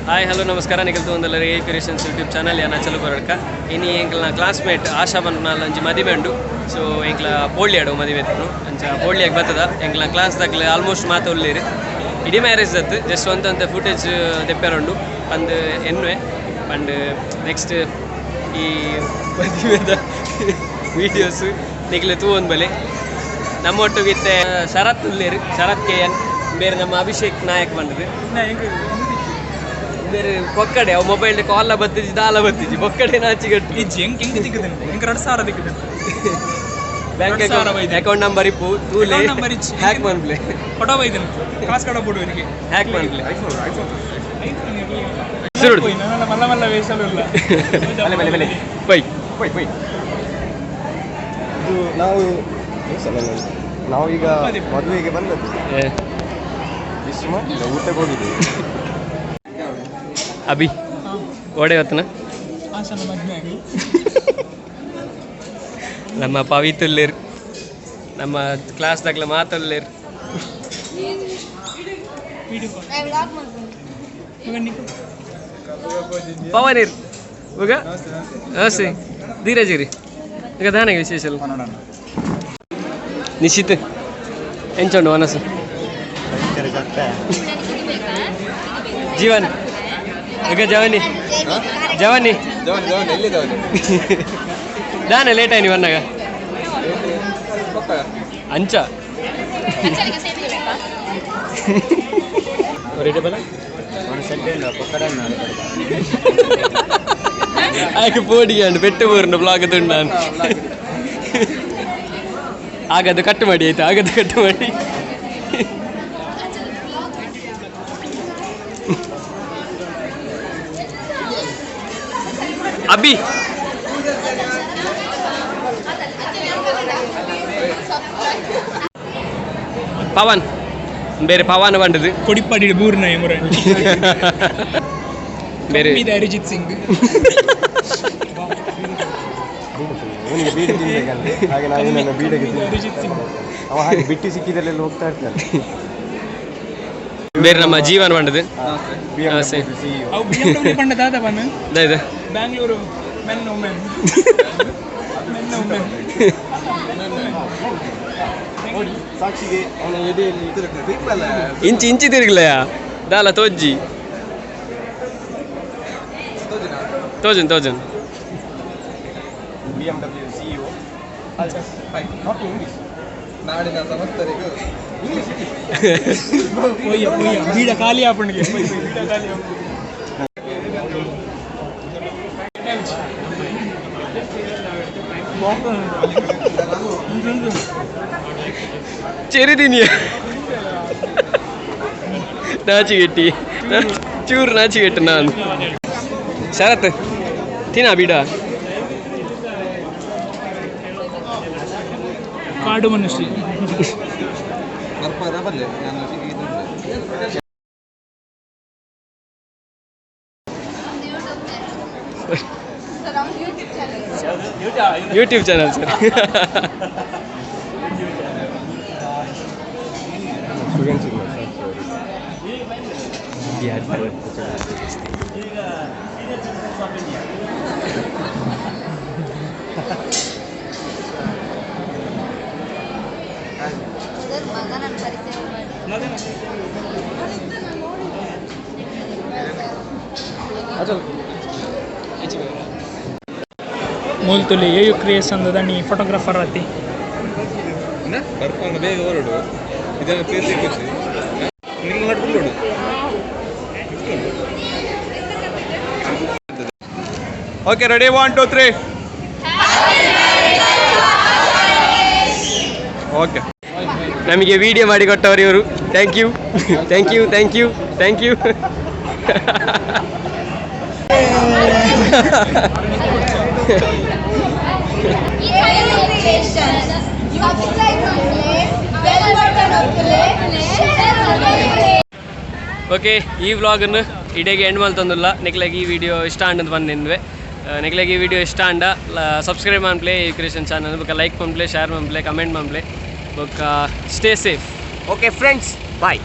Hi hello ನಮಸ್ಕಾರ. ನಿಖಲ್ ತೂಂದಲ್ಲರೆ ಎ creations YouTube channel ಯಾನ ಚಲು ಬರಡ್ಕ. ಇನಿ ಎಂಕ್ಲನ ಕ್ಲಾಸ್ಮೇಟ್ ಆಶಾ ಪನ್ಪುನಾಲ್ ಅಂಚಿ ಮದಿಮೆ ಉಂಡು. ಸೊ ಎಂಕ್ಲ ಪೋಳ್ಳಿ ಆಡು ಮದಿಮೆ ಇತ್ತು ಅಂಚ ಪೋಳ್ಳಿಯಾಗಿ ಬತ್ತದ. ಎಂಕ್ಲ ಕ್ಲಾಸ್ ದಕ್ಲೆ ಆಲ್ಮೋಸ್ಟ್ ಮಾತ ಉಳ್ಳೇರು. ಇಡೀ ಮ್ಯಾರೇಜ್ ದತ್ತು ಜಸ್ಟ್ ಒಂತ ಫುಟೇಜ್ ದೆಪ್ಪೆರುಂಡು ಪಂದ್ ಎನ್ನುವೆ. ಪಂಡ್ ನೆಕ್ಸ್ಟ್ ಈ ಮದಿಮೆದ ವೀಡಿಯೋಸ್ ನಿಕ್ಲೆ ತೂವೊಂದು ಬಲೆ. ನಮ್ಮ ಒಟ್ಟಿಗೆ ಇತ್ತೆ ಶರತ್ ಉಲ್ಲೇರು, ಶರತ್ ಕೆ ಎನ್ ಬೇರೆ ನಮ್ಮ ಅಭಿಷೇಕ್ ನಾಯಕ್ ಬಂದದ್ದು. ಬೇರೆ ಕೊಕ್ಕಡೆ ಅವು ಮೊಬೈಲ್ ಕಾಲ್ ಬತ್ತಿಜಿ ದಾಲ ಬತ್ತಿಜಿ ಬೊಕ್ಕಡೆ ನಾಚಿಗಟ್ಟು ಇಜ್ಜಿ ಹೆಂಗ್ ಹೆಂಗ್ ತಿಕ್ಕುದೇನೆ ಎಂಕ್ 2000 ತಿಕ್ಕುದೇನೆ. ಬ್ಯಾಂಕ್ ಅಕೌಂಟ್ ನಂಬರ್ ಇಪ್ಪು ತೂಲೆ. ಅಕೌಂಟ್ ನಂಬರ್ ಇಜ್ಜಿ. ಹ್ಯಾಕ್ ಮನ್ಪ್ಲೆ. ಫೋಟೋ ಬೈದೆನೆ ಕಾಸು ಕಡ ಬಿಡು ಇವರಿಗೆ. ಹ್ಯಾಕ್ ಮನ್ಪ್ಲೆ. ಐಫೋನ್ ಸುರುಡು. ಇರಲಿ. ಮಲ್ಲ ಮಲ್ಲ ವೇಷಲು ಇಲ್ಲ. ಬಲೆ ಬಲೆ ಬೈ. Bye bye. ಇದು ನಾವು ನಾವೀಗ ಮದುವೆಗೆ ಬಂದದ್ದು. ವಿಶ್ ಮಾಡಿಲ್ಲ, ಊಟಕ್ಕೆ ಹೋಗಿದ್ದೀವಿ. ಅಭಿ ಓಡೆ ಹೊತ್ತನ ಆಶಾನ ಮದ್ವೆ ಆಗಿ. ನಮ್ಮ ಪವಿತುಲ್ಲೇರ್ ನಮ್ಮ ಕ್ಲಾಸ್ ದಾಗ್ಲ ಮಾತುಲ್ಲೇರ್. ಪವನೀರ್ ಉಗ ನಮಸ್ತೆ ಧೀರಜ್ ಇರಿ ಈಗ ದಾನಾಗ ವಿಶೇಷ ನಿಶ್ಚಿತ್ ಎಂಚುಂಡು ಮನಸ್ಸು ಜೀವನ್ ಈಗ ಜವನಿ ಜವನಿ ದಾನೆ ಲೇಟ್ ಆಯ್ನಿ ಬನ್ನಾಗ ಅಂಚ ಆಯ್ಕೆ ಪೋಡಿಗೆ ಅಂಡು ಪೆಟ್ಟು ಊರ್ನ ಬ್ಲಾಗ್ ತುಂಡು ಆಗದು ಕಟ್ ಮಾಡಿ ಆಯ್ತು, ಆಗದು ಕಟ್ ಮಾಡಿ. ಅಭಿ ಪವನ್ ಬೇರೆ ಪವನ್ ಬಂಡದು. ಕೊಡಿಪಾಡಿ ಬೂರ್ನ ಮುರ. ಬೇರೆ ಅರಿಜಿತ್ ಸಿಂಗ್. ಅವನಿಗೆ ಬೀಡಿ ತಿನ್ಬೇಕಂತೆ, ಹಾಗೆ ನಾವು ನನ್ನ ಬೀಡಗೆ ತಿಂದು ಅರಿಜಿತ್ ಸಿಂಗ್. ಅವ ಹಾಗೆ ಬಿಟ್ಟು ಸಿಕ್ಕಿದಲ್ಲೆಲ್ಲ ಹೋಗ್ತಾ ಇರ್ತಾನೆ. ಬೇರೆ ನಮ್ಮ ಜೀವನ್ ಬಂಡದು. BMW CEO. ಅವು BMW ಪಂಡ ದಾದ ಬನ್ನ. ಇದೆ ಬ್ಯಾಂಗ್ಳೂರು ಮೆನ್ ವುಮೆನ್ ಮೆನ್ ವುಮೆನ್. ಸಾಕ್ಷಿಗೆ ಅವನ ಎದೆಯಲ್ಲಿ ಇಂಚಿ ಇಂಚಿ ತಿರುಗಲಯ ದಾಲ ತೋಜ್ಜಿ ತೋಜನ್ ತೋಜನ್. BMW CEO. Not English. ನಾಡಿನ ಸಮಸ್ತರಿಗೂ ಒಯ್ಯ ಒಯ್ಯ ಬೀಡ ಖಾಲಿ ಆಪಣಿಗೆ ಬೀಡ ಖಾಲಿ. ಚೆರಿದಿನಿಯ ನಾಚಿಗೆಟ್ಟಿ ಚೂರು ನಾಚಿಗೆಟ್ಟು ನಾನು ಶರತ್ ತಿನ್ನ ಬೀಡ. ಕಾಡು ಮನುಷ್ಯ. ಬರ್ಪಾರ ಬಲ್ಲೆ ನಾನು ಇದು. YouTube channel sir. Students ಇಲ್ಲ ಸರ್. ಮಗನನ್ನು ಪರಿಚಯ ಮಾಡಿ. ಮೂಲ್ತುಲಿ ಎ you creation ದಣಿ ಫೋಟೋಗ್ರಾಫರ್ ಆತಿ. ಬರ್ಪಾನ ಬೇಗ ಹೊರಡು, ಇದನ್ನು ಪ್ಲೇಸ್ ಸಿಕ್ಕುತ್ತೆ ನಿಮ್ಮ ನಡುವೆ. Okay, ready, 1 2 3. Okay. ನಮಗೆ ವಿಡಿಯೋ ಮಾಡಿ ಕೊಟ್ಟವರು ಇವರು. Thank you thank you thank you thank you. Okay, ಈ ವ್ಲಾಗನ್ನು ಇಡೀಗೆ ಎಂಡ್ ಮಲ್ತೊಂದುಲ್ಲ. ನಿಕ್ಲಾಗ ಈ ವಿಡಿಯೋ ಇಷ್ಟ ಅಂಡದ್ ಬಂದಿನ್ವೆ. ನಿಕ್ಲಾಗ ಈ ವಿಡಿಯೋ ಇಷ್ಟ ಅಂಡ ಸಬ್ಸ್ಕ್ರೈಬ್ ಮನ್ಪ್ಲೆ ಈ ಕ್ರಿಯೇಷನ್ ಚಾನಲ್ ಬೊಕ್ಕ ಲೈಕ್ ಮನ್ಪ್ಲೆ, ಶೇರ್ ಮನ್ಪ್ಲೆ, ಕಮೆಂಟ್ ಮನ್ಪ್ಲೆ ಬೊಕ್ಕ stay safe. Okay friends, bye.